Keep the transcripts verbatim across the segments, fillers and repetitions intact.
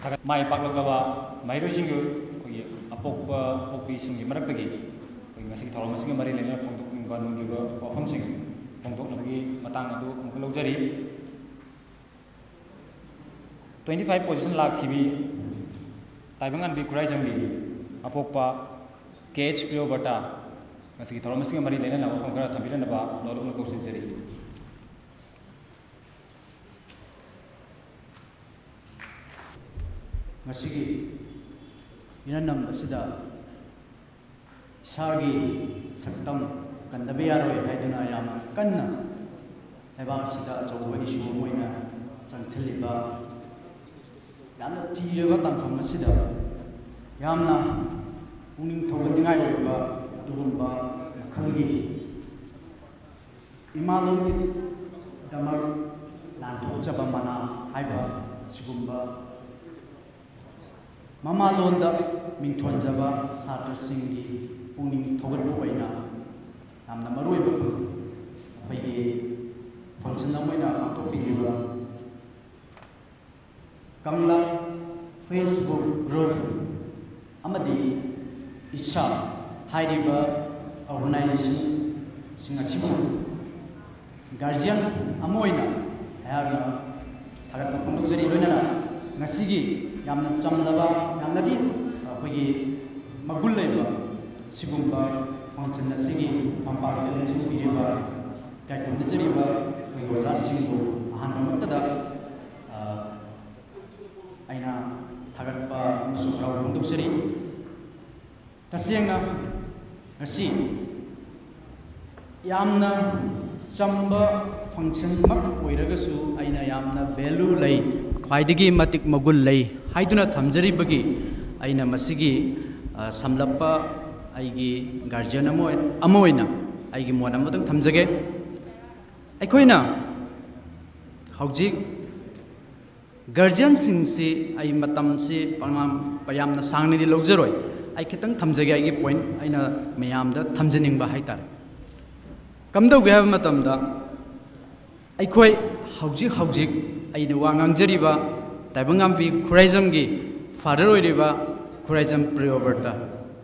ꯊꯥꯒꯠ-, ꯃꯥꯏ ꯄꯥꯛꯂꯛꯂꯕ ꯃꯍꯩꯔꯣꯏꯁꯤꯡꯒꯤ ꯑꯩꯈꯣꯏꯒꯤ ꯑꯄꯣꯛꯄ ꯑꯄꯣꯛꯄꯤꯁꯤꯡꯒꯤ ꯃꯔꯛꯇꯒꯤ ꯑꯩꯈꯣꯏ ꯉꯁꯤꯒꯤ ꯊꯧꯔꯝ ꯑꯁꯤꯒ ꯃꯔꯤ ꯂꯩꯅꯅ ꯐꯣꯡꯗꯣꯛꯅꯤꯡꯕ ꯅꯨꯡꯒꯤ ꯑꯣꯏꯕ ꯋꯥꯐꯝꯁꯤꯡ ꯐꯣꯡꯗꯣꯛꯅꯕꯒꯤ ꯃꯇꯥꯡ ꯑꯗꯨ ꯑꯃꯨꯛꯀ ꯂꯧꯖꯔꯤ꯫ Twenty five position ꯂꯥꯛꯈꯤꯕꯤ ꯇꯥꯏꯕꯪꯉꯥꯟꯕꯤ ꯈꯨꯔꯥꯏꯖꯝꯒꯤ ꯑꯄꯣꯛꯄ ꯀꯦ ꯑꯩꯆ ꯀ꯭ꯂꯤꯑꯣꯕꯔꯇꯥ ꯉꯁꯤꯒꯤ ꯊꯧꯔꯝ ꯑꯁꯤꯒ ꯃꯔꯤ ꯂꯩꯅꯅ ꯋꯥꯐꯝ ꯈꯔ ꯊꯝꯕꯤꯔꯝꯅꯕ ꯂꯧꯔꯛꯅ ꯀꯧꯁꯤꯟꯖꯔꯤ꯫ ꯉꯁꯤꯒꯤ ꯏꯔꯝꯗꯝ ꯑꯁꯤꯗ ꯏꯁꯥꯒꯤ ꯁꯛꯇꯝ ꯀꯟꯗꯕ ꯌꯥꯔꯣꯏ ꯍꯥꯏꯗꯨꯅ ꯌꯥꯝꯅ ꯀꯟꯅ ꯂꯩꯕꯥꯛ ꯑꯁꯤꯗ ꯑꯆꯧꯕ ꯏꯁꯨ ꯑꯃ ꯑꯣꯏꯅ ꯆꯪꯁꯤꯜꯂꯤꯕ ꯌꯥꯝꯅ ꯆꯤꯔꯕ ꯇꯥꯟꯐꯝ ꯑꯁꯤꯗ ꯌꯥꯝꯅ ꯄꯨꯛꯅꯤꯡ ꯊꯧꯒꯠꯅꯤꯡꯉꯥꯏ ꯑꯣꯏꯕ ꯑꯗꯨꯒꯨꯝꯕ ꯃꯈꯜꯒꯤ ꯏꯃꯥ ꯂꯣꯟꯒꯤꯗꯃꯛ ꯂꯥꯟꯊꯣꯛꯆꯕ ꯃꯅꯥ ꯍꯥꯏꯕ ꯑꯁꯤꯒꯨꯝꯕ ꯃꯃꯥꯂꯣꯟꯗ ꯃꯤꯡꯊꯣꯟꯖꯕ ꯁꯥꯇ꯭ꯔꯁꯤꯡꯒꯤ ꯄꯨꯛꯅꯤꯡ ꯊꯧꯒꯠꯄ ꯑꯣꯏꯅ ꯌꯥꯝꯅ ꯃꯔꯨꯑꯣꯏꯕ ꯑꯩꯈꯣꯏꯒꯤ function ꯑꯃ ꯑꯣꯏꯅ ꯄꯥꯡꯊꯣꯛꯄꯤꯔꯤꯕ ꯀꯪꯂꯥ Facebook group ꯑꯃꯗꯤ ꯏꯁꯥ ꯍꯥꯏꯔꯤꯕ organizationꯁꯤꯡ ꯑꯁꯤꯕꯨ guardian ꯑꯃ ꯑꯣꯏꯅ ꯑꯩꯍꯥꯛꯅ ꯊꯥꯒꯠꯄ ꯐꯣꯡꯗꯣꯛꯆꯔꯤ꯫ ꯂꯣꯏꯅꯅ ꯉꯁꯤꯒꯤ ꯌꯥꯝꯅ ꯆꯝꯂꯕ, ꯌꯥꯝꯅꯗꯤ ꯑꯩꯈꯣꯏꯒꯤ ꯃꯒꯨꯟ ꯂꯩꯕ ꯁꯤꯒꯨꯝꯕ function ꯑꯁꯤꯒꯤ ꯃꯄꯥꯟꯗ ꯂꯦꯡꯊꯣꯛꯄꯤꯔꯤꯕ, ꯏꯀꯥꯏ ꯈꯨꯝꯅꯖꯔꯤꯕ ꯑꯩꯈꯣꯏꯒꯤ ꯑꯣꯖꯥꯁꯤꯡꯕꯨ ꯑꯍꯥꯟꯕꯃꯛꯇꯗ, ꯑ, ꯑꯩꯅ ꯊꯥꯒꯠꯄ ꯑꯃꯁꯨꯡ ꯍꯔꯥꯎꯕ ꯐꯣꯡꯗꯣꯛꯆꯔꯤ꯫ ꯇꯁꯦꯡꯅ ꯉꯁꯤ ꯌꯥꯝꯅ ꯆꯝꯕ functionꯃꯛ ꯑꯣꯏꯔꯒꯁꯨ ꯑꯩꯅ ꯌꯥꯝꯅ value ꯂꯩ, ꯈ꯭ꯋꯥꯏꯗꯒꯤ ꯃꯇꯤꯛ ꯃꯒꯨꯟ ꯂꯩ ꯍꯥꯏꯗꯨꯅ ꯊꯝꯖꯔꯤꯕꯒꯤ ꯑꯩꯅ ꯃꯁꯤꯒꯤ, ꯑ, ꯁꯝꯂꯞꯄ ꯑꯩꯒꯤ guardian ꯑꯃ ꯑꯣꯏ-, ꯑꯃ ꯑꯣꯏꯅ ꯑꯩꯒꯤ ꯃꯣꯠ ꯑꯃꯇꯪ ꯊꯝꯖꯒꯦ꯫ ꯑꯩꯈꯣꯏꯅ ꯍꯧꯖꯤꯛ guardianꯁꯤꯡꯁꯤ ꯑꯩ ꯃꯇꯝꯁꯤ ꯄꯉꯥꯝ-, ꯌꯥꯝꯅ ꯁꯥꯡꯅꯗꯤ ꯂꯧꯖꯔꯣꯏ꯫ ꯑꯩ ꯈꯤꯇꯪ ꯊꯝꯖꯒꯦ ꯑꯩꯒꯤ point ꯑꯩꯅ ꯃꯌꯥꯝꯗ ꯊꯝꯖꯅꯤꯡꯕ ꯍꯥꯏ ꯇꯥꯔꯦ꯫ ꯀꯝꯗꯧꯒꯦ ꯍꯥꯏꯕ ꯃꯇꯝꯗ ꯑꯩꯈꯣꯏ ꯍꯧꯖꯤꯛ ꯍꯧꯖꯤꯛ ꯑꯩꯅ ꯋꯥ ꯉꯥꯡꯖꯔꯤꯕ ꯇꯥꯏꯕꯪꯉꯥꯝꯕꯤ ꯈꯨꯔꯥꯏꯖꯝꯒꯤ ꯐꯥꯗꯔ ꯑꯣꯏꯔꯤꯕ ꯈꯨꯔꯥꯏꯖꯝ ꯄ꯭ꯔꯤꯌꯣꯕ꯭ꯔꯇ,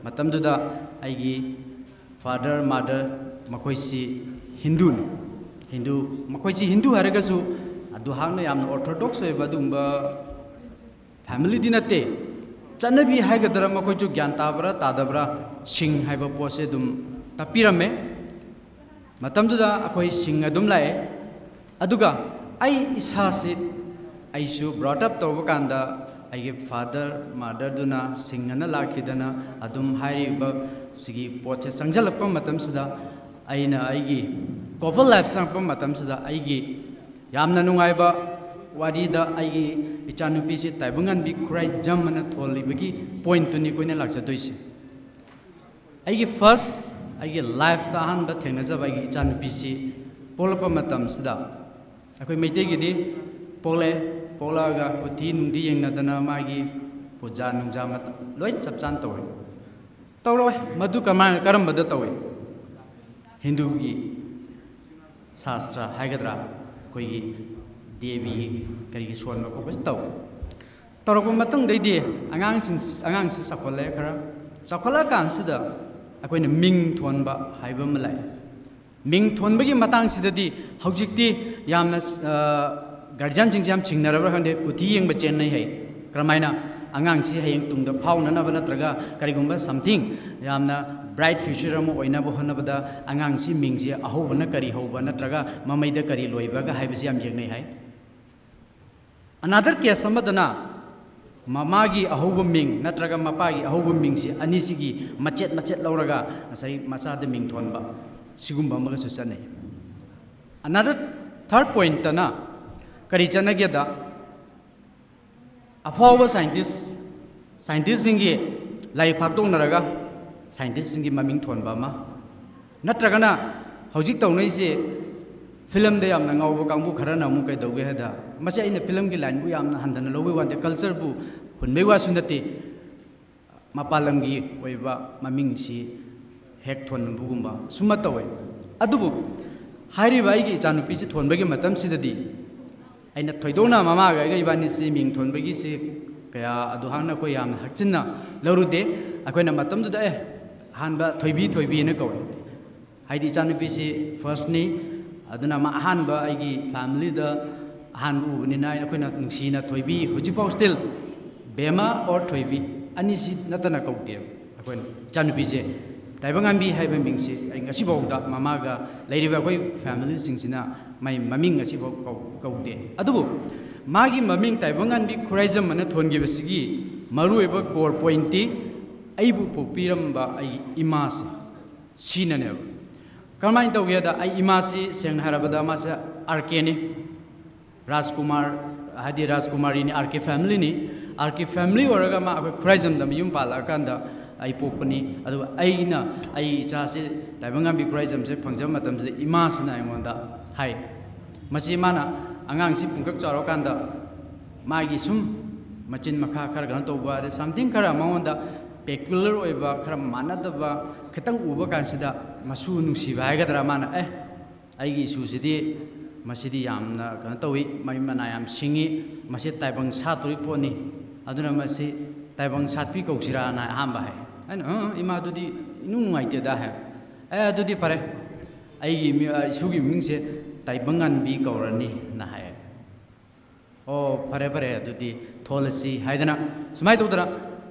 ꯃꯇꯝꯗꯨꯗ ꯑꯩꯒꯤ ꯐꯥꯗꯔ, ꯃꯥꯗꯔ ꯃꯈꯣꯏꯁꯤ ꯍꯤꯟꯗꯨꯅꯤ꯫ ꯍꯤꯟꯗꯨ, ꯃꯈꯣꯏꯁꯤ ꯍꯤꯟꯗꯨ ꯍꯥꯏꯔꯒꯁꯨ ꯑꯗꯨꯍꯥꯛꯅ ꯌꯥꯝꯅ ꯑꯣꯔꯊꯣꯗꯣꯛꯁ ꯑꯣꯏꯕ ꯑꯗꯨꯒꯨꯝꯕ ꯐꯦꯃꯤꯂꯤꯗꯤ ꯅꯠꯇꯦ꯫ ꯆꯠꯅꯕꯤ ꯍꯥꯏꯒꯗ꯭ꯔꯥ, ꯃꯈꯣꯏꯁꯨ ꯒ꯭ꯌꯥꯟ ꯇꯥꯕ꯭ꯔꯥ ꯇꯥꯗꯕ꯭ꯔꯥ, ꯁꯤꯡ ꯍꯥꯏꯕ ꯄꯣꯠꯁꯦ ꯑꯗꯨꯝ ꯇꯞꯄꯤꯔꯝꯃꯦ꯫ ꯃꯇꯝꯗꯨꯗ ꯑꯩꯈꯣꯏ ꯁꯤꯡ ꯑꯗꯨꯝ ꯂꯥꯛꯑꯦ꯫ ꯑꯗꯨꯒ ꯑꯩ ꯏꯁꯥꯁꯤ, ꯑꯩꯁꯨ ꯕ꯭ꯔꯣꯠ ꯑꯞ ꯇꯧꯕ ꯀꯥꯟꯗ ꯑꯩꯒꯤ ꯐꯥꯗꯔ ꯃꯥꯗꯔꯗꯨꯅ ꯁꯤꯡ ꯑꯅ ꯂꯥꯛꯈꯤꯗꯅ ꯑꯗꯨꯝ ꯍꯥꯏꯔꯤꯕ ꯁꯤꯒꯤ ꯄꯣꯠꯁꯦ ꯆꯪꯁꯤꯜꯂꯛꯄ ꯃꯇꯝꯁꯤꯗ, ꯑꯩꯅ ꯑꯩꯒꯤ ꯀꯣꯄꯜ ꯂꯥꯏꯐ ꯆꯪꯉꯛꯄ ꯃꯇꯝꯁꯤꯗ ꯑꯩꯒꯤ ꯌꯥꯝꯅ ꯅꯨꯡꯉꯥꯏꯕ ꯋꯥꯔꯤꯗ ꯑꯩꯒꯤ ꯏꯆꯥꯅꯨꯄꯤꯁꯤ ꯇꯥꯏꯕꯪꯉꯥꯟꯕꯤ ꯈꯨꯔꯥꯏꯖꯝ ꯑꯅ ꯊꯣꯜꯂꯤꯕꯒꯤ ꯄꯣꯏꯟꯠꯇꯨꯅꯤ ꯑꯩꯈꯣꯏꯅ ꯂꯥꯛꯆꯗꯣꯏꯁꯦ꯫ ꯑꯩꯒꯤ ꯐꯥꯔꯁ, ꯑꯩꯒꯤ ꯂꯥꯏꯐꯇ ꯑꯍꯥꯟꯕ ꯊꯦꯡꯅꯖꯕ ꯑꯩꯒꯤ ꯏꯆꯥꯅꯨꯄꯤꯁꯤ ꯄꯣꯛꯂꯛꯄ ꯃꯇꯝꯁꯤꯗ, ꯑꯩꯈꯣꯏ ꯃꯩꯇꯩꯒꯤꯗꯤ ꯄꯣꯛꯂꯛꯑꯦ, ꯄꯣꯛꯂꯛꯑꯒ ꯀꯨꯊꯤ ꯅꯨꯡꯗꯤ ꯌꯦꯡꯅꯗꯅ ꯃꯥꯒꯤ ꯄꯨꯖꯥ ꯅꯨꯡꯖꯥ ꯃꯇꯝ ꯂꯣꯏ ꯆꯞ ꯆꯥꯅ ꯇꯧꯋꯦ꯫ ꯇꯧꯔꯣꯏ꯫ ꯃꯗꯨ ꯀꯃꯥꯏꯅ, ꯀꯔꯝꯕꯗ ꯇꯧꯏ? ꯍꯤꯟꯗꯨꯒꯤ ꯁꯥꯁꯇ꯭ꯔ ꯍꯥꯏꯒꯗ꯭ꯔꯥ, ꯑꯩꯈꯣꯏꯒꯤ ꯗꯦꯕꯤꯒꯤ ꯀꯔꯤꯒꯤ ꯁꯣꯟꯕ ꯈꯣꯠꯄꯁꯤ ꯇꯧꯏ꯫ ꯇꯧꯔꯛꯄ ꯃꯇꯨꯡꯗꯩꯗꯤ ꯑꯉꯥꯡꯁꯤꯡ, ꯑꯉꯥꯡꯁꯤ ꯆꯥꯎꯈꯠꯂꯛꯑꯦ ꯈꯔ꯫ ꯆꯥꯎꯈꯠꯂꯛꯑꯀꯥꯟꯁꯤꯗ ꯑꯩꯈꯣꯏꯅ ꯃꯤꯡ ꯊꯣꯟꯕ ꯍꯥꯏꯕ ꯑꯃ ꯂꯥꯛꯑꯦ꯫ ꯃꯤꯡ ꯊꯣꯟꯕꯒꯤ ꯃꯇꯥꯡꯁꯤꯗꯗꯤ ꯍꯧꯖꯤꯛꯇꯤ ꯌꯥꯝꯅ, ꯑ, ꯒꯥꯔꯖꯤꯌꯥꯟꯁꯤꯡꯁꯦ ꯌꯥꯝ ꯁꯤꯡꯅꯔꯕ꯭ꯔꯥ ꯈꯪꯗꯦ, ꯀꯨꯊꯤ ꯌꯦꯡꯕ ꯆꯦꯟꯅꯩ ꯍꯥꯏ꯫ ꯀꯔꯝꯍꯥꯏꯅ? ꯑꯉꯥꯡꯁꯤ ꯍꯌꯦꯡ ꯇꯨꯡꯗ ꯐꯥꯎꯅꯅꯕ ꯅꯠꯇ꯭ꯔꯒ ꯀꯔꯤꯒꯨꯝꯕ ꯁꯝꯊꯤꯡ ꯌꯥꯝꯅ ꯕ꯭ꯔꯥꯏꯠ ꯐ꯭ꯌꯨꯆꯔ ꯑꯃ ꯑꯣꯏꯅꯕ ꯍꯣꯠꯅꯕꯗ ꯑꯉꯥꯡꯁꯤ ꯃꯤꯡꯁꯦ ꯑꯍꯧꯕꯅ ꯀꯔꯤ ꯍꯧꯕ ꯅꯠꯇ꯭ꯔꯒ ꯃꯃꯩꯗ ꯀꯔꯤ ꯂꯣꯏꯕꯒ ꯍꯥꯏꯕꯁꯤ ꯌꯥꯝ ꯌꯦꯡꯅꯩ ꯍꯥꯏ꯫ ꯑꯅꯥꯗꯔ ꯀꯦꯁ ꯑꯃꯗꯅ ꯃꯃꯥꯒꯤ ꯑꯍꯧꯕ ꯃꯤꯡ ꯅꯠꯇ꯭ꯔꯒ ꯃꯄꯥꯒꯤ ꯑꯍꯧꯕ ꯃꯤꯡꯁꯤ ꯑꯅꯤꯁꯤꯒꯤ ꯃꯆꯦꯠ ꯃꯆꯦꯠ ꯂꯧꯔꯒ ꯉꯁꯥꯏ ꯃꯆꯥꯗ ꯃꯤꯡ ꯊꯣꯟꯕ, ꯁꯤꯒꯨꯝꯕ ꯑꯃꯒꯁꯨ ꯆꯠꯅꯩ꯫ ꯑꯅꯥꯗꯔ ꯊꯥꯔꯠ ꯄꯣꯏꯟꯠꯇꯅ ꯀꯔꯤ ꯆꯠꯅꯒꯦꯗ, ꯑꯐꯥꯎꯕ ꯁꯥꯏꯟꯇꯤꯁ, ꯁꯥꯏꯟꯇꯤꯁꯁꯤꯡꯒꯤ ꯂꯥꯏꯔꯤꯛ ꯐꯥꯛꯇꯣꯛꯅꯔꯒ ꯁꯥꯏꯟꯇꯤꯁꯁꯤꯡꯒꯤ ꯃꯃꯤꯡ ꯊꯣꯟꯕ ꯑꯃ, ꯅꯠꯇ꯭ꯔꯒꯅ ꯍꯧꯖꯤꯛ ꯇꯧꯅꯩꯁꯦ ꯐꯤꯂꯝꯗ ꯌꯥꯝꯅ ꯉꯥꯎꯕ ꯀꯥꯡꯕꯨ ꯈꯔꯅ ꯑꯃꯨꯛ ꯀꯩꯗꯧꯒꯦ ꯍꯥꯏꯗ, ꯃꯁꯤ ꯑꯩꯅ ꯐꯤꯂꯝꯒꯤ ꯂꯥꯏꯟꯕꯨ ꯌꯥꯝꯅ ꯍꯟꯊꯅ ꯂꯧꯕꯩ ꯋꯥ ꯅꯠꯇꯦ, ꯀꯜꯆꯔꯕꯨ ꯍꯨꯟꯕꯩ ꯋꯥꯁꯨ ꯅꯠꯇꯦ, ꯃꯄꯥꯟ ꯂꯝꯒꯤ ꯑꯣꯏꯕ ꯃꯃꯤꯡꯁꯤ ꯍꯦꯛ ꯊꯣꯟꯕꯒꯨꯝꯕ ꯁꯨꯝꯕ ꯇꯧꯋꯦ꯫ ꯑꯗꯨꯕꯨ ꯍꯥꯏꯔꯤꯕ ꯑꯩꯒꯤ ꯏꯆꯥꯅꯨꯄꯤꯁꯤ ꯊꯣꯟꯕꯒꯤ ꯃꯇꯝꯁꯤꯗꯗꯤ ꯑꯩꯅ ꯊꯣꯏꯗꯣꯛꯅ ꯃꯃꯥꯒ ꯑꯩꯒ ꯏꯕꯥꯅꯤꯁꯤ ꯃꯤꯡ ꯊꯣꯟꯕꯒꯤꯁꯤ ꯀꯌꯥ ꯑꯗꯨ ꯍꯥꯟꯅ ꯑꯩꯈꯣꯏ ꯌꯥꯝꯅ ꯍꯛꯆꯤꯟꯅ ꯂꯧꯔꯨꯗꯦ꯫ ꯑꯩꯈꯣꯏꯅ ꯃꯇꯝꯗꯨꯗ "ꯑꯦ, ꯑꯍꯥꯟꯕ ꯊꯣꯏꯕꯤ, ꯊꯣꯏꯕꯤꯅ ꯀꯧꯏ"꯫ ꯍꯥꯏꯗꯤ ꯏꯆꯥꯅꯨꯄꯤꯁꯤ ꯐꯥꯔꯁꯅꯤ, ꯑꯗꯨꯅ ꯃꯥ ꯑꯍꯥꯟꯕ ꯑꯩꯒꯤ ꯐꯦꯃꯤꯂꯤꯗ ꯑꯍꯥꯟꯕ ꯎꯕꯅꯤꯅ ꯑꯩꯅ, ꯑꯩꯈꯣꯏꯅ ꯅꯨꯡꯁꯤꯅ ꯊꯣꯏꯕꯤ, ꯍꯧꯖꯤꯛꯐꯥꯎ ꯁ꯭ꯇꯤꯜ ꯕꯦꯃꯥ ꯑꯣꯔ ꯊꯣꯏꯕꯤ ꯑꯅꯤꯁꯤ ꯅꯠꯇꯅ ꯀꯧꯗꯦꯕ꯫ ꯑꯩꯈꯣꯏꯅ ꯏꯆꯥꯅꯨꯄꯤꯁꯦ ꯇꯥꯏꯕꯪꯉꯥꯟꯕꯤ ꯍꯥꯏꯕ ꯃꯤꯡꯁꯦ ꯑꯩ ꯉꯁꯤꯐꯥꯎꯗ ꯃꯃꯥꯒ ꯂꯩꯔꯤꯕ ꯑꯩꯈꯣꯏ ꯐꯦꯃꯤꯂꯤꯁꯤꯡꯁꯤꯅ ꯃꯥꯏ ꯃꯃꯤꯡ ꯉꯁꯤꯐꯥꯎ ꯀꯧ-, ꯀꯧꯗꯦ꯫ ꯑꯗꯨꯕꯨ ꯃꯥꯒꯤ ꯃꯃꯤꯡ ꯇꯥꯏꯕꯪꯉꯥꯟꯕꯤ ꯈꯨꯔꯥꯏꯖꯝ ꯑꯅ ꯊꯣꯟꯈꯤꯕꯁꯤꯒꯤ ꯃꯔꯨꯑꯣꯏꯕ ꯀꯣꯔ ꯄꯣꯏꯟꯠꯇꯤ ꯑꯩꯕꯨ ꯄꯣꯛꯄꯤꯔꯝꯕ ꯑꯩꯒꯤ ꯏꯃꯥꯁꯦ, ꯁꯤꯅꯅꯦꯕ꯫ ꯀꯔꯝꯍꯥꯏꯅ ꯇꯧꯒꯦꯗ, ꯑꯩ ꯏꯃꯥꯁꯤ ꯁꯦꯡꯅ ꯍꯥꯏꯔꯕꯗ ꯃꯥꯁꯦ ꯑꯥꯔ ꯀꯦꯅꯤ, ꯔꯥꯖꯀꯨꯃꯥꯔ, ꯍꯥꯏꯗꯤ ꯔꯥꯖꯀꯨꯃꯥꯔꯤꯅꯤ, ꯑꯥꯔ ꯀꯦ ꯐꯦꯃꯤꯂꯤꯅꯤ꯫ ꯑꯥꯔ ꯀꯦ ꯐꯦꯃꯤꯂꯤ ꯑꯣꯏꯔꯒ ꯃꯥ ꯑꯩꯈꯣꯏ ꯈꯨꯔꯥꯏꯖꯝꯗ ꯃꯌꯨꯝ ꯄꯥꯜꯂꯛꯑꯀꯥꯟꯗ ꯑꯩ ꯄꯣꯛꯄꯅꯤ꯫ ꯑꯗꯨꯒ ꯑꯩꯅ ꯑꯩ ꯏꯆꯥꯁꯤ ꯇꯥꯏꯕꯪꯉꯥꯟꯕꯤ ꯈꯨꯔꯥꯏꯖꯝꯁꯦ ꯐꯪꯖꯕ ꯃꯇꯝꯁꯤꯗ ꯏꯃꯥꯁꯤꯅ ꯑꯩꯉꯣꯟꯗ ꯍꯥꯏ, ꯃꯁꯤ ꯃꯥꯅ ꯑꯉꯥꯡꯁꯤ ꯄꯨꯡꯀꯛ ꯆꯥꯎꯔꯀꯥꯟꯗ ꯃꯥꯒꯤ ꯁꯨꯝ ꯃꯆꯤꯟ ꯃꯈꯥ ꯈꯔ ꯀꯩꯅꯣ ꯇꯧꯕ, ꯑꯗꯩ ꯁꯝꯊꯤꯡ ꯈꯔ ꯃꯉꯣꯟꯗ ꯄꯦꯀꯨꯂꯔ ꯑꯣꯏꯕ, ꯈꯔ ꯃꯥꯟꯅꯗꯕ ꯈꯤꯇꯪ ꯎꯕ ꯀꯥꯟꯁꯤꯗ ꯃꯁꯨ ꯅꯨꯡꯁꯤꯕ ꯍꯥꯏꯒꯗ꯭ꯔꯥ, ꯃꯥꯅ "ꯑꯦ, ꯑꯩꯒꯤ ꯏꯁꯨꯁꯤꯗꯤ, ꯃꯁꯤꯗꯤ ꯌꯥꯝꯅ ꯀꯩꯅꯣ ꯇꯧꯏ, ꯃꯃꯤꯠ ꯃꯅꯥ ꯌꯥꯝ ꯁꯤꯡꯉꯤ, ꯃꯁꯤ ꯇꯥꯏꯕꯪ ꯁꯥꯠꯇꯣꯔꯤ ꯄꯣꯠꯅꯤ, ꯑꯗꯨꯅ ꯃꯁꯤ ꯇꯥꯏꯕꯪ ꯁꯥꯠꯄꯤ ꯀꯧꯁꯤꯔꯥꯅ" ꯑꯍꯥꯟꯕ ꯍꯥꯏ꯫ ꯑꯩꯅ, "ꯑ, ꯏꯃꯥ, ꯑꯗꯨꯗꯤ ꯏꯅꯨꯡ ꯅꯨꯡꯉꯥꯏꯇꯦꯗ" ꯍꯥꯏ꯫ "ꯑꯦ, ꯑꯗꯨꯗꯤ ꯐꯔꯦ, ꯑꯩꯒꯤ ꯃꯤ-, ꯑ, ꯏꯁꯨꯒꯤ ꯃꯤꯡꯁꯦ ꯇꯥꯏꯕꯪꯉꯥꯟꯕꯤ ꯀꯧꯔꯅꯤꯅ" ꯍꯥꯏ꯫ "ꯑꯣ, ꯐꯔꯦ, ꯐꯔꯦ, ꯑꯗꯨꯗꯤ ꯊꯣꯜꯂꯁꯤ" ꯍꯥꯏꯗꯅ, ꯁꯨꯃꯥꯏꯅ ꯇꯧꯗꯅ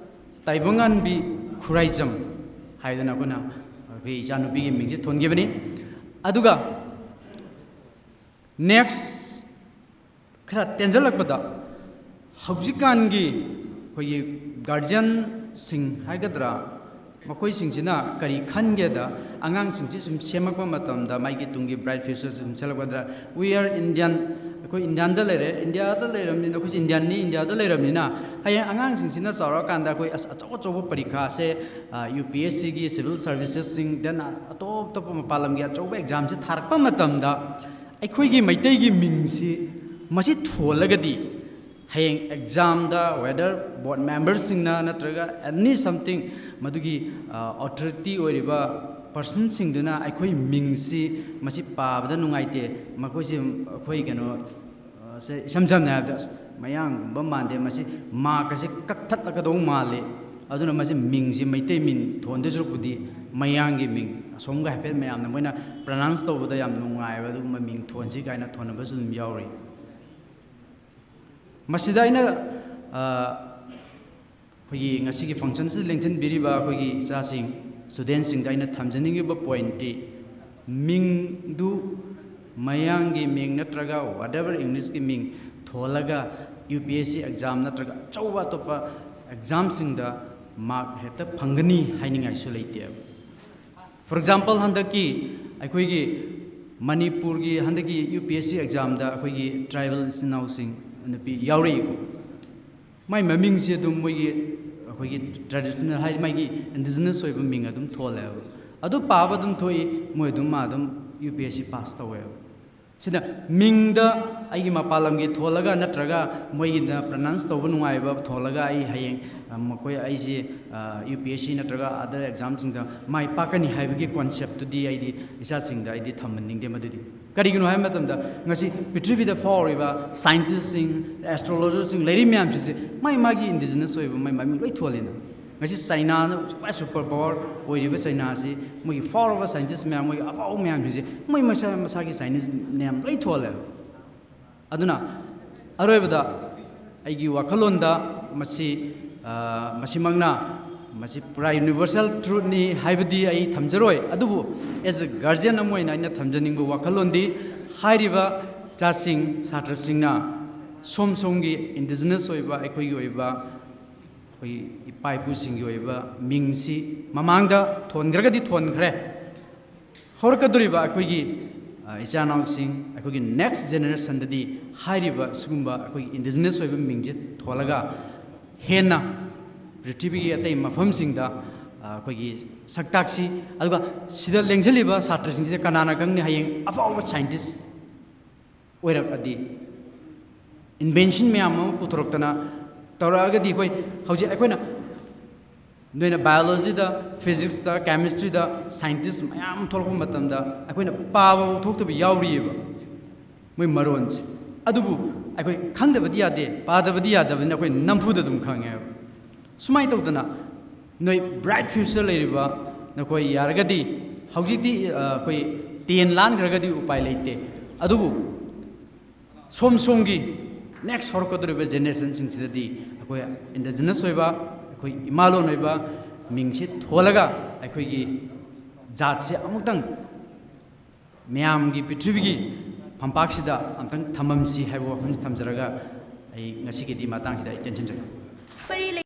ꯇꯥꯏꯕꯪꯉꯥꯟꯕꯤ ꯈꯨꯔꯥꯏꯖꯝ ꯍꯥꯏꯗꯅ ꯑꯩꯈꯣꯏꯅ ꯑꯩꯈꯣꯏ ꯏꯆꯥꯅꯨꯄꯤꯒꯤ ꯃꯤꯡꯁꯦ ꯊꯣꯟꯈꯤꯕꯅꯤ꯫ ꯑꯗꯨꯒ ꯅꯦꯛꯁ ꯈꯔ ꯇꯦꯟꯖꯜꯂꯛꯄꯗ, ꯍꯧꯖꯤꯛꯀꯥꯟꯒꯤ ꯑꯩꯈꯣꯏꯒꯤ ꯒꯥꯔꯖꯤꯌꯟꯁꯤꯡ ꯍꯥꯏꯒꯗ꯭ꯔꯥ, ꯃꯈꯣꯏꯁꯤꯡꯁꯤꯅ ꯀꯔꯤ ꯈꯟꯒꯦꯗ, ꯑꯉꯥꯡꯁꯤꯡꯁꯤ ꯁꯨꯝ ꯁꯦꯝꯃꯛꯄ ꯃꯇꯝꯗ ꯃꯥꯒꯤ ꯇꯨꯡꯒꯤ ꯕ꯭ꯔꯥꯏꯠ ꯐ꯭ꯌꯨꯆꯔ ꯁꯨꯝ ꯁꯦꯝꯂꯛꯄꯗ, "We are Indian", ꯑꯩꯈꯣꯏ ꯏꯟꯗꯤꯌꯥꯟꯗ ꯂꯩꯔꯦ, ꯏꯟꯗꯤꯌꯥꯗ ꯂꯩꯔꯕꯅꯤꯅ, ꯑꯩꯈꯣꯏꯁꯦ ꯏꯟꯗꯤꯌꯥꯟꯅꯤ, ꯏꯟꯗꯤꯌꯥꯗ ꯂꯩꯔꯕꯅꯤꯅ, ꯍꯌꯦꯡ ꯑꯉꯥꯡꯁꯤꯡꯁꯤꯅ ꯆꯥꯎꯔꯛꯑꯀꯥꯟꯗ ꯑꯩꯈꯣꯏ ꯑꯁ-, ꯑꯆꯧ ꯑꯆꯧꯕ ꯄꯔꯤꯈꯥꯁꯦ, ꯌꯨ ꯄꯤ ꯑꯦꯁ ꯁꯤꯒꯤ, ꯁꯤꯚꯤꯜ ꯁꯥꯔꯚꯤꯁꯦꯁꯁꯤꯡ, ꯗꯦꯟ ꯑꯇꯣꯞ ꯑꯇꯣꯞꯄ ꯃꯄꯥꯟ ꯂꯝꯒꯤ ꯑꯆꯧꯕ ꯑꯦꯛꯖꯥꯝꯁꯦ ꯊꯥꯔꯛꯄ ꯃꯇꯝꯗ ꯑꯩꯈꯣꯏꯒꯤ ꯃꯩꯇꯩꯒꯤ ꯃꯤꯡꯁꯤ ꯃꯁꯤ ꯊꯣꯜꯂꯒꯗꯤ, ꯍꯌꯦꯡ ꯑꯦꯛꯖꯥꯝꯗ ꯋꯦꯗꯔ ꯕꯣꯔꯗ ꯃꯦꯝꯕꯔꯁꯤꯡꯅ ꯅꯠꯇ꯭ꯔꯒ ꯑꯦꯅꯤ ꯁꯝꯊꯤꯡ ꯃꯗꯨꯒꯤ ꯑꯣꯊꯣꯔꯤꯇꯤ ꯑꯣꯏꯔꯤꯕ ꯄꯔꯁꯟꯁꯤꯡꯗꯨꯅ ꯑꯩꯈꯣꯏ ꯃꯤꯡꯁꯤ ꯃꯁꯤ ꯄꯥꯕꯗ ꯅꯨꯡꯉꯥꯏꯇꯦ, ꯃꯈꯣꯏꯁꯤ ꯑꯩꯈꯣꯏ ꯀꯩꯅꯣ ꯁꯦ ꯏꯁꯝ ꯁꯝꯅ ꯍꯥꯏꯔꯕꯗ, ꯑꯁ, ꯃꯌꯥꯡꯒꯨꯝꯕ ꯃꯥꯟꯗꯦ, ꯃꯁꯤ ꯃꯥꯔꯛ ꯑꯁꯤ ꯀꯛꯊꯠꯂꯛꯀꯗꯧ ꯃꯥꯜꯂꯤ, ꯑꯗꯨꯅ ꯃꯁꯤ ꯃꯤꯡꯁꯤ ꯃꯩꯇꯩ ꯃꯤꯡ ꯊꯣꯟꯗꯣꯏ ꯁꯔꯨꯛꯄꯨꯗꯤ ꯃꯌꯥꯡꯒꯤ ꯃꯤꯡ ꯑꯁꯣꯝꯒ ꯍꯥꯏꯐꯦꯠ ꯃꯌꯥꯝꯅ ꯃꯣꯏꯅ ꯄ꯭ꯔꯅꯥꯎꯟꯁ ꯇꯧꯕꯗ ꯌꯥꯝ ꯅꯨꯡꯉꯥꯏꯕ ꯑꯗꯨꯒꯨꯝꯕ ꯃꯤꯡ ꯊꯣꯟꯁꯤ ꯀꯥꯏꯅ ꯊꯣꯟꯅꯕꯁꯨ ꯑꯗꯨꯝ ꯌꯥꯎꯔꯤ꯫ ꯃꯁꯤꯗ ꯑꯩꯅ, ꯑ, ꯑꯩꯈꯣꯏꯒꯤ ꯉꯁꯤꯒꯤ ꯐꯪꯁꯟꯁꯤꯗ ꯂꯦꯡꯁꯤꯟꯕꯤꯔꯤꯕ ꯑꯩꯈꯣꯏꯒꯤ ꯏꯆꯥꯁꯤꯡ, ꯁ꯭ꯇꯨꯗꯦꯟꯁꯤꯡꯗ ꯑꯩꯅ ꯊꯝꯖꯅꯤꯡꯉꯤꯕ ꯄꯣꯏꯟꯠꯇꯤ, ꯃꯤꯡꯗꯨ ꯃꯌꯥꯡꯒꯤ ꯃꯤꯡ ꯅꯠꯇ꯭ꯔꯒ whatever Englishꯀꯤ ꯃꯤꯡ ꯊꯣꯜꯂꯒ U P S C exam ꯅꯠꯇ꯭ꯔꯒ ꯑꯆꯧꯕ ꯑꯇꯣꯞꯄ ꯑꯦꯛꯖꯥꯝꯁꯤꯡꯗ ꯃꯥꯔꯛ ꯍꯦꯛꯇ ꯐꯪꯒꯅꯤ ꯍꯥꯏꯅꯤꯡꯉꯥꯏꯁꯨ ꯂꯩꯇꯦꯕ꯫ For example, ꯍꯟꯗꯛꯀꯤ ꯑꯩꯈꯣꯏꯒꯤ ꯃꯅꯤꯄꯨꯔꯒꯤ ꯍꯟꯗꯛꯀꯤ ꯌꯨ ꯄꯤ ꯑꯦꯁ ꯁꯤ ꯑꯦꯛꯖꯥꯝꯗ ꯑꯩꯈꯣꯏꯒꯤ ꯇ꯭ꯔꯥꯏꯕꯦꯜ ꯏꯆꯤꯟ ꯏꯅꯥꯎꯁꯤꯡ ꯅꯨꯄꯤ ꯌꯥꯎꯔꯛꯏꯀꯣ꯫ ꯃꯥꯏ ꯃꯃꯤꯡꯁꯦ ꯑꯗꯨꯝ ꯃꯣꯏꯒꯤ, ꯑꯩꯈꯣꯏꯒꯤ ꯇ꯭ꯔꯦꯗꯤꯁꯅꯦꯜ, ꯍꯥꯏꯗꯤ ꯃꯥꯒꯤ ꯏꯟꯗꯤꯖꯤꯅꯁ ꯑꯣꯏꯕ ꯃꯤꯡ ꯑꯗꯨꯝ ꯊꯣꯜꯂꯦꯕ꯫ ꯑꯗꯨ ꯄꯥꯕ ꯑꯗꯨꯝ ꯊꯣꯛꯏ, ꯃꯣꯏ ꯑꯗꯨꯝ, ꯃꯥ ꯑꯗꯨꯝ U P S C pass ꯇꯧꯋꯦꯕ꯫ ꯁꯤꯗ ꯃꯤꯡꯗ ꯑꯩꯒꯤ ꯃꯄꯥꯟ ꯂꯝꯒꯤ ꯊꯣꯜꯂꯒ ꯅꯠꯇ꯭ꯔꯒ ꯃꯣꯏꯒꯤꯗ ꯄ꯭ꯔꯅꯥꯎꯟꯁ ꯇꯧꯕ ꯅꯨꯡꯉꯥꯏꯕ ꯊꯣꯜꯂꯒ ꯑꯩ ꯍꯌꯦꯡ, ꯑ, ꯃꯈꯣꯏ, ꯑꯩꯁꯦ, ꯑ, ꯌꯨ ꯄꯤ ꯑꯦꯁ ꯁꯤ ꯅꯠꯇ꯭ꯔꯒ other examꯁꯤꯡꯗ ꯃꯥꯏ ꯄꯥꯛꯀꯅꯤ ꯍꯥꯏꯕꯒꯤ ꯀꯣꯟꯁꯦꯞꯇꯨꯗꯤ ꯑꯩꯗꯤ ꯏꯆꯥꯁꯤꯡꯗ ꯑꯩꯗꯤ ꯊꯝꯍꯟꯅꯤꯡꯗꯦ꯫ ꯃꯗꯨꯗꯤ ꯀꯔꯤꯒꯤꯅꯣ ꯍꯥꯏꯕ ꯃꯇꯝꯗ, ꯉꯁꯤ ꯄ꯭ꯔꯤꯊꯤꯕꯤꯗ ꯐꯥꯎꯔꯤꯕ ꯁꯥꯏꯟꯇꯤꯁꯁꯤꯡ, ꯑꯦꯁꯇ꯭ꯔꯣꯂꯣꯖꯔꯁꯤꯡ, ꯂꯩꯔꯤ ꯃꯌꯥꯝꯁꯤꯡꯁꯦ ꯃꯥꯏ ꯃꯥꯒꯤ ꯏꯟꯗꯤꯖꯤꯅꯁ ꯑꯣꯏꯕ ꯃꯥꯏ ꯃꯃꯤꯡ ꯂꯣꯏ ꯊꯣꯜꯂꯤꯅ꯫ ꯉꯁꯤ ꯆꯥꯏꯅꯥꯅ ꯈ꯭ꯋꯥꯏ ꯁꯨꯄꯔ ꯄꯥꯋꯔ ꯑꯣꯏꯔꯤꯕ ꯆꯥꯏꯅꯥꯁꯤ, ꯃꯣꯏꯒꯤ ꯐꯥꯎꯔꯕ ꯁꯥꯏꯟꯇꯤꯁ ꯃꯌꯥꯝ, ꯃꯣꯏꯒꯤ ꯑꯐꯥꯎꯕ ꯃꯌꯥꯝꯁꯤꯡꯁꯦ ꯃꯣꯏ ꯃꯁꯥ ꯃꯁꯥꯒꯤ ꯆꯥꯏꯅꯤꯁ ꯅꯦꯝ ꯂꯣꯏ ꯊꯣꯜꯂꯦꯕ꯫ ꯑꯗꯨꯅ ꯑꯔꯣꯏꯕꯗ ꯑꯩꯒꯤ ꯋꯥꯈꯜꯂꯣꯟꯗ ꯃꯁꯤ, ꯑ, ꯃꯁꯤꯃꯛꯅ, ꯃꯁꯤ ꯄꯨꯔꯥ ꯌꯨꯅꯤꯚꯔꯁꯦꯜ ꯇ꯭ꯔꯨꯠꯅꯤ ꯍꯥꯏꯕꯗꯤ ꯑꯩ ꯊꯝꯖꯔꯣꯏ, ꯑꯗꯨꯕꯨ as a guardian ꯑꯃ ꯑꯣꯏꯅ ꯑꯩꯅ ꯊꯝꯖꯅꯤꯡꯕ ꯋꯥꯈꯜꯂꯣꯟꯗꯤ, ꯍꯥꯏꯔꯤꯕ ꯏꯆꯥꯁꯤꯡ, ꯁꯥꯇ꯭ꯔꯁꯤꯡꯅ ꯁꯣꯝ ꯁꯣꯝꯒꯤ ꯏꯟꯗꯤꯖꯤꯅꯁ ꯑꯣꯏꯕ, ꯑꯩꯈꯣꯏꯒꯤ ꯑꯣꯏꯕ, ꯑꯩꯈꯣꯏ ꯏꯄꯥ ꯏꯄꯨꯁꯤꯡꯒꯤ ꯑꯣꯏꯕ ꯃꯤꯡꯁꯤ ꯃꯃꯥꯡꯗ ꯊꯣꯟꯈ꯭ꯔꯒꯗꯤ ꯊꯣꯟꯈ꯭ꯔꯦ, ꯍꯧꯔꯛꯀꯗꯧꯔꯤꯕ ꯑꯩꯈꯣꯏꯒꯤ, ꯑ, ꯏꯆꯥ ꯏꯅꯥꯎꯁꯤꯡ, ꯑꯩꯈꯣꯏꯒꯤ ꯅꯦꯛꯁ ꯖꯦꯅꯦꯔꯦꯁꯟꯗꯗꯤ ꯍꯥꯏꯔꯤꯕ ꯁꯤꯒꯨꯝꯕ ꯑꯩꯈꯣꯏꯒꯤ ꯏꯟꯗꯤꯖꯤꯅꯁ ꯑꯣꯏꯕ ꯃꯤꯡꯁꯦ ꯊꯣꯜꯂꯒ ꯍꯦꯟꯅ ꯄ꯭ꯔꯤꯊꯤꯕꯤꯒꯤ ꯑꯇꯩ ꯃꯐꯝꯁꯤꯡꯗ, ꯑ, ꯑꯩꯈꯣꯏꯒꯤ ꯁꯛ ꯇꯥꯛꯁꯤ꯫ ꯑꯗꯨꯒ ꯁꯤꯗ ꯂꯦꯡꯁꯤꯜꯂꯤꯕ ꯁꯥꯇ꯭ꯔꯁꯤꯡꯁꯤꯗ ꯀꯅꯥꯅ ꯈꯪꯅꯤ, ꯍꯌꯦꯡ ꯑꯐꯥꯎꯕ ꯁꯥꯏꯟꯇꯤꯁ ꯑꯣꯏꯔꯛꯑꯗꯤ, ꯏꯟꯚꯦꯟꯁꯟ ꯃꯌꯥꯝ ꯑꯃ ꯄꯨꯊꯣꯔꯛꯇꯅ ꯇꯧꯔꯛꯑꯒꯗꯤ, ꯑꯩꯈꯣꯏ ꯍꯧꯖꯤꯛ ꯑꯩꯈꯣꯏꯅ, ꯅꯣꯏꯅ ꯕꯥꯏꯑꯣꯂꯣꯖꯤꯗ, ꯐꯤꯖꯤꯛꯁꯇ, ꯀꯦꯃꯤꯁꯇ꯭ꯔꯤꯗ ꯁꯥꯏꯟꯇꯤꯁ ꯃꯌꯥꯝ ꯊꯣꯛꯂꯛꯄ ꯃꯇꯝꯗ ꯑꯩꯈꯣꯏꯅ ꯄꯥꯕ ꯊꯣꯛꯇꯕ ꯌꯥꯎꯔꯤꯑꯕ, ꯃꯣꯏ ꯃꯔꯣꯟꯁꯦ꯫ ꯑꯗꯨꯕꯨ ꯑꯩꯈꯣꯏ ꯈꯪꯗꯕꯗꯤ ꯌꯥꯗꯦ, ꯄꯥꯗꯕꯗꯤ ꯌꯥꯗꯕꯅꯤꯅ ꯑꯩꯈꯣꯏ ꯅꯝꯐꯨꯗ ꯑꯗꯨꯝ ꯈꯪꯉꯦꯕ꯫ ꯁꯨꯃꯥꯏꯅ ꯇꯧꯗꯅ ꯅꯣꯏ ꯕ꯭ꯔꯥꯏꯠ ꯐ꯭ꯌꯨꯆꯔ ꯂꯩꯔꯤꯕ ꯅꯈꯣꯏ ꯌꯥꯔꯒꯗꯤ ꯍꯧꯖꯤꯛꯇꯤ, ꯑ, ꯑꯩꯈꯣꯏ ꯇꯦꯟ ꯂꯥꯟꯈ꯭ꯔꯒꯗꯤ ꯎꯄꯥꯏ ꯂꯩꯇꯦ꯫ ꯑꯗꯨꯕꯨ ꯁꯣꯝ ꯁꯣꯝꯒꯤ ꯅꯦꯛꯁ ꯍꯧꯔꯛꯀꯗꯧꯔꯤꯕ ꯖꯦꯅꯦꯔꯦꯁꯟꯁꯤꯡꯁꯤꯗꯗꯤ ꯑꯩꯈꯣꯏ ꯏꯟꯗꯤꯖꯤꯅꯁ ꯑꯣꯏꯕ, ꯑꯩꯈꯣꯏ ꯏꯃꯥꯂꯣꯟ ꯑꯣꯏꯕ ꯃꯤꯡꯁꯤ ꯊꯣꯜꯂꯒ ꯑꯩꯈꯣꯏꯒꯤ ꯖꯥꯠꯁꯦ ꯑꯃꯨꯛꯇꯪ ꯃꯌꯥꯝꯒꯤ, ꯄ꯭ꯔꯤꯊꯤꯕꯤꯒꯤ ꯐꯝꯄꯥꯛꯁꯤꯗ ꯑꯝꯇꯪ ꯊꯝꯃꯝꯁꯤ ꯍꯥꯏꯕ ꯋꯥꯐꯝꯁꯤ ꯊꯝꯖꯔꯒ ꯑꯩ ꯉꯁꯤꯒꯤꯗꯤ ꯃꯇꯥꯡꯁꯤꯗ ꯑꯩ ꯇꯦꯟꯁꯤꯟꯖꯔꯦ꯫ ꯃꯔꯤ